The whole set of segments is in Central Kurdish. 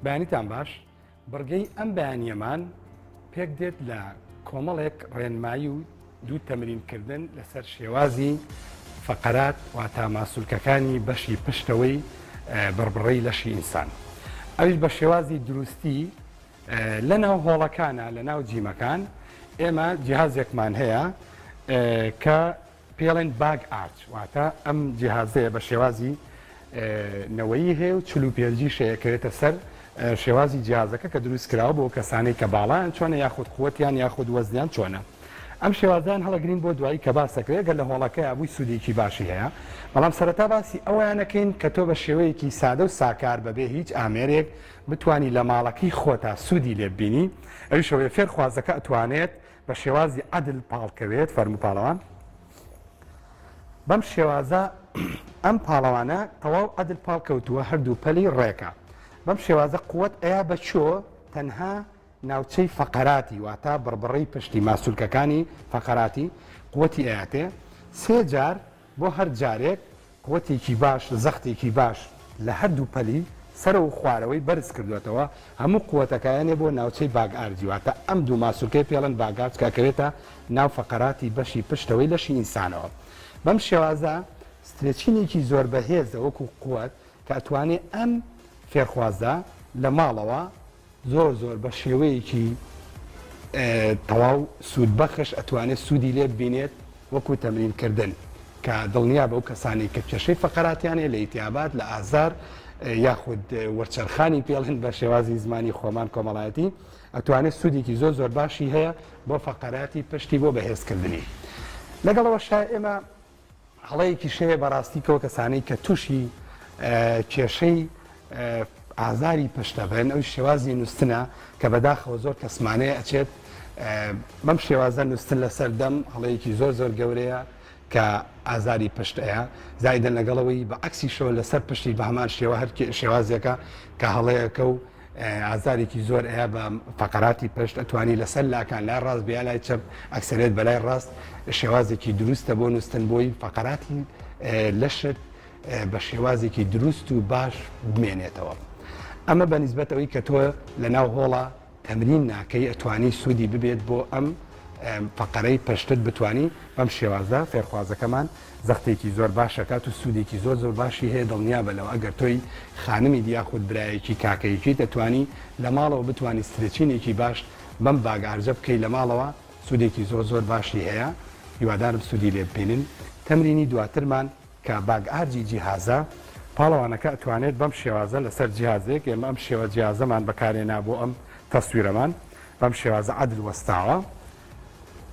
بەیانیتان باش بڕگەی ئەم بەیانیەمان پێک دێت لە کۆمەڵێک ڕێنمایی و دوو تەمرینکردن لەسەر شێوازی فەقەرات واتا ماسولکەکانی بەشی پشتەوەی بڕبڕەی لەشی ئینسان ئەویش بە شێوازی دروستی لە ناو هۆڵەکانە لە ناو جیمەکان ئێمە جیهازێکمان هەیە کە پێڵێن back arch واتە ئەم جیهازەیە بە شێوازی نەوەیی هەیە و 45 شەیە کەوێتە سەر شێوازی جیازەکە کە دروست کراوە بۆ کەسانەی کە باڵایان چۆنە یاخود قوتیان یاخود وەزنیان چۆنە. ئەم شێوازیان هەڵەگرین بۆ دوایی کە باسەکرێت گەر لە هۆڵەکەیا بووی سوودێکی باشی هەیە بەڵام سەرەتا باسی ئەوەیانەکەین کە تۆ بە شێوەیەکی سادە و ساکار بەبێ هیچ ئامێرێک بتانی لە ماڵەکەی خۆتا سوودی لێ ببینی ئەویش ئەوەیە فێرخوازەکە ئەتوانێت بە شێوازی عەدل پاڵکەوێت فەرموو پاڵەوان بەم شێوازە ئەم پاڵەوانە تەواو عەدل پاڵ کەوتووە هەردوو پەلی ڕێکە بەم شێوازە قوت ئەیا بە چۆ تەنها ناوچەی فەقەراتی واتە بڕبڕەی پشتی ماسولکەکانی فەقەراتی قوتی ئەیاتێ سێ جار بۆ هەر جارێک قوتێکی باش زەختێکی باش لە هەردوو پەلی سەرەوە و خوارەوەی بەرز کردووەتەوە، هەموو قوتەکایەنێ بۆ ناوچەی back arch ی واتە ئەم دوو ماسولکەی پێڵێن back arch کە ئەکەوێتە ناو فەقەراتی بەشی پشتەوەی لەشی ئینسانەوە. بەم شێوازە stretching ێکی زۆر بەهێزە وەکو قوت کە ئەتوانێ ئەم فێرخوازە لە ماڵەوە زۆر زۆر بە شێوەیەکی تەواو سوودبەخش ئەتوانێت سوودی لێ ببینێت وەکو تەمرین کردن کە دڵنیا بەو کەسانی کە کێشەی فەقەراتیان هەیە لە ئیتیابات لە ئازار یاخود وەرچەرخانی پێڵن بە شێوازی زمانی خۆمان کۆمەڵایەتی ئەتوانێت سوودێکی زۆر زۆر باشی هەیە بۆ فەقەراتی پشتی بۆ بەهێزکردنی لەگەڵەوەشا ئێمە هەڵەیەکیش هەیە بەڕاستی کەو کەسانەی کە تووشی کێشەی ئازاری پشتە بن ئەو شێوازی نووسنە کە بەداخەوە زۆر کەسمانەیە ئەچێت بەم شێوازە نووسن لەسەر دەم هەڵەیەکی زۆر زۆر گەورەیە کە ئازاری پشت ئەیە زایدن لەگەڵەوەی بە عکسی شەوە لەسەر پشتی بە هەمان شێوە هەر شێوازێکە کە هەڵەیەکە و ئازارێکی زۆر ئەیا بە فەقەراتی پشت ئەتوانی لەسەر لاکان لای ڕاست بیا لای چەپ ئەکسەرێت بەلای ڕاست شێوازێکی دروستە بۆ نووسن بۆی فەقەراتی لەشت بە شێوازێکی دروست و باش بمێنێتەوە ئەمە بە نیسبەت ئەوەی کە تۆ لە ناو هۆڵە تەمرین ناکەی ئەتوانی سوودی ببێت بۆ ئەم فەقەرەی پشتت بتانی بەم شێوازە فێرخوازەکەمان زەختێکی زۆر باش ئەکات و سوودێکی زۆر زۆر باشی هەیە دڵنیابە لەوە ئەگەر تۆی خانمیت یاخود برایەکی کاکەیەکیت ئەتوانی لە ماڵەوە بتوانی stretching ێکی باش بەم back arch ە بکەی لە ماڵەوە سوودێکی زۆر زۆر باشی هەیە هیوادارم سوودی لێ ببینن تەمرینی دواترمان کە back arch ی جیهازە پاڵەوانەکە ئەتوانێت بەم شێوازە لەسەر جیهازێک ئێمە ئەم شێوە جیازەمان بەکارێنا بۆ ئەم تەسویرەمان بەم شێوازە عەدل وەستاوە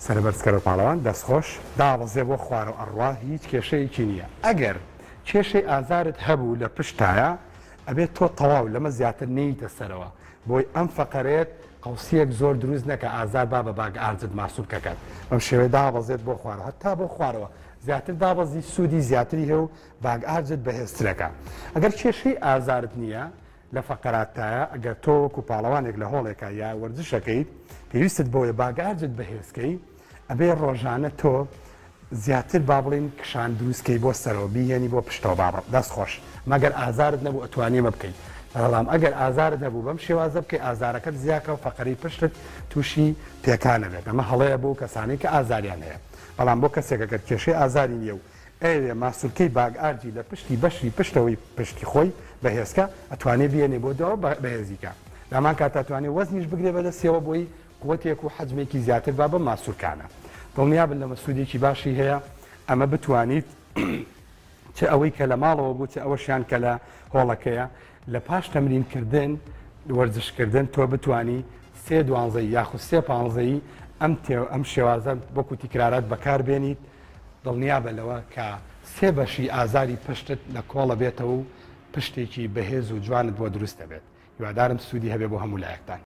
سەرەبەرزکەرەوە پاڵەوان دەستخۆش. دابەزێ بۆ خوارەوە ئەڕوا هیچ کێشەیەکی نیە ئەگەر کێشەی ئازارت هەبوو لە پشتایە ئەبێت تۆ تەواو لەمە زیاتر نەیتە سەرەوە بۆی ئەم فەقەرەیەت قەوسیەک زۆر دروست نەکا ئازار با بە back arch ت ماسولکەکەت بەم شێوەیە دابەزێت بۆ خوارەوە هەتا بۆ خوارەوە زیاتر دابەزی سوودی زیاتری هەیە و back arch ت بەهێزترەکە ئەگەر کێشەی ئازارت نییە لە فەقەراتتایە ئەگەر تۆ وەکو پاڵەوانێک لە هۆڵێکا یا وەرزشەکەیت پێویستت بەوەیە back arch ت بەهێزکەی ئەبێ ڕۆژانە تۆ زیاتر با بڵین کشان دروستکەی بۆ سەرەوە بیهێنی بۆ پشتەوە بابە دەست خۆش مەگەر ئازارت نەبوو ئەتوانی ئەمە بکەیت بەڵام ئەگەر ئازارت هەبوو بەم شێوازە بکەی ئازارەکەت زیاکە و فەقەرەی پشتت تووشی پێکانە بێت ئەمە هەڵەیە بۆ کەسانەی کە ئازاریان هەیە بەڵام بۆ کەسێک ئەگەر کێشەی ئازاری نییە و ئەیەوێ ماسولکەی back arch ی لە پشتی بەشی پشتەوەی پشتی خۆی بەهێزکا ئەتوانێ بیەنێ بۆ دواوە بەهێزی کا لەهەمان کاتا ئەتوانێ وەزنیش بگرێ بەدەستیەوە بۆی قوتێک و حەجمێکی زیاتر با بەم ماسولکانە دڵنیابن لەمە سوودێکی باشی هەیە ئەمە بتوانیت چ ئەوەی کە لە ماڵەوە بوو چ ئەوەشیان کە لە هۆڵەکەیە لە پاش تەمرین کردن وەرزش کردن تۆ بتوانی سێ دوانزەی یاخود سێ پانزەیی ئەم تێ ئەم شێوازە وەکو تیکرارات بەکار بێنیت دڵنیابە لەوە کە سێ بەشی ئازاری پشتت لە کۆڵە بێتەوە و پشتێکی بەهێز و جوانت بۆ دروست دەبێت. هیوادارم سوودی هەبێ بۆ هەموو لایەکتان.